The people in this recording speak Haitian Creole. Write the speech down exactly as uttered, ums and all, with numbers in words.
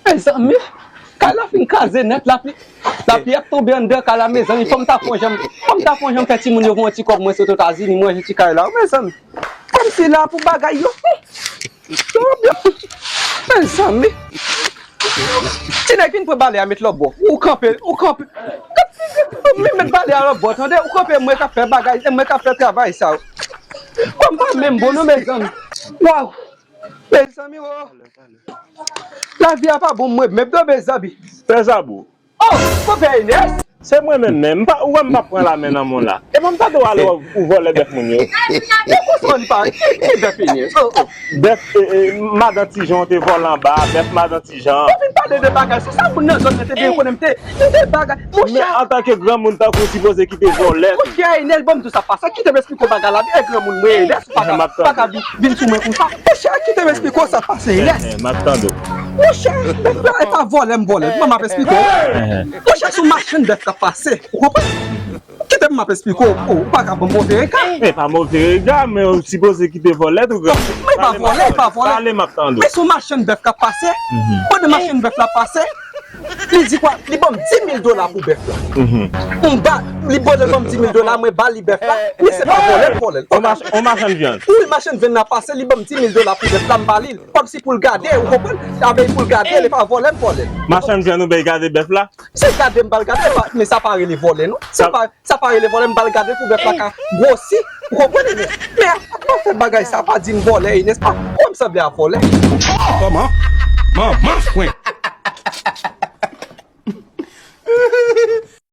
Mezanmi, kay la fin kraze nèt, lapli, lapli ap tonbe anndan kay la, mezanmi, fò m ta fè yon jan, fò m ta fè yon jan fè timoun yo voye yon ti kòb mwen sot Etazini, mwen jwenn ti kay la, mezanmi. Kòmsi la pou bagay yo. Mezanmi. Ti nèg vin pran balè a met lòt bò. Ou kanpe, ou kanpe. Ou met balè a lòt bò, tande? Ou kanpe, mwen k ap fè bagay, mwen k ap fè travay sa. Kòm pa menm bon non, mezanmi. Waw. Mezanmi, o. Lavi a pa bon, mwen menm non, mezanmi. Fè sa bro. Oh, konpè Enes! Se mwen menm menm, m pa, ou wè m pa pran lamen nan men w la. E mwen m tande w ale w vòlè bèf moun yo. Ou konprann pa, ki, ki bèf Enes? Oh, oh. Bèf, e, e, madan Tijan w te vòlè anba, bèf madan Tijan. Ou vin pale de bagay, se sa moun nan zòn nan te gen konnen m te, m te bagay. Men monchè, antanke granmoun tankou w sipoze kite vòlè tou. Monchè Enes, ban m di w sa pase, kite m esplike w bagay la, e granmoun mwen Enes, ou pa ka, pa ka vin, vin sou mwen konsa. Monchè, kite m esplike w sa pase Enes. M ap tande w. Monchè, bèf la, e pa vòlè m vòlè. Kòman m ap esplike w? Monchè, se yon machann bèf k ap pase. Ou konprann? Kite m ap esplike w. Ou pa ka ban m move rega. E pa move rega, men ou sipoze kite vòlè tou. Men pa vòlè, pa vòlè. Pale, m ap tande w. Men se yon machann bèf k ap pase. Pandan machann bèf la pase, li di kwa? Li ban m di mil dola pou bèf la. M ba, li pandan l ban m di mil dola, mwen ba li bèf la. Men se pa vòlè l vòlè l. On machann vyann. Wi, machann vyann la pase, li ban m di mil dola pou bèf la, m ba li l. Kòmsi pou l gade, ou konprann? Avè pou l gade, li pa vòlè m vòlè l. Machann vyann ou bay gade bèf la? Se gade m ba l gade, pa, men sa pa rele vòlè, non. Sa pa, sa pa rele vòlè, m ba l gade pou bèf la ka gwosi. Ou konprann, Enes? Men ap pa fè bagay sa, pa di m vòlè, Enes. Pa, ou wè m sanble a vòlè. Kòman? Manman fwen.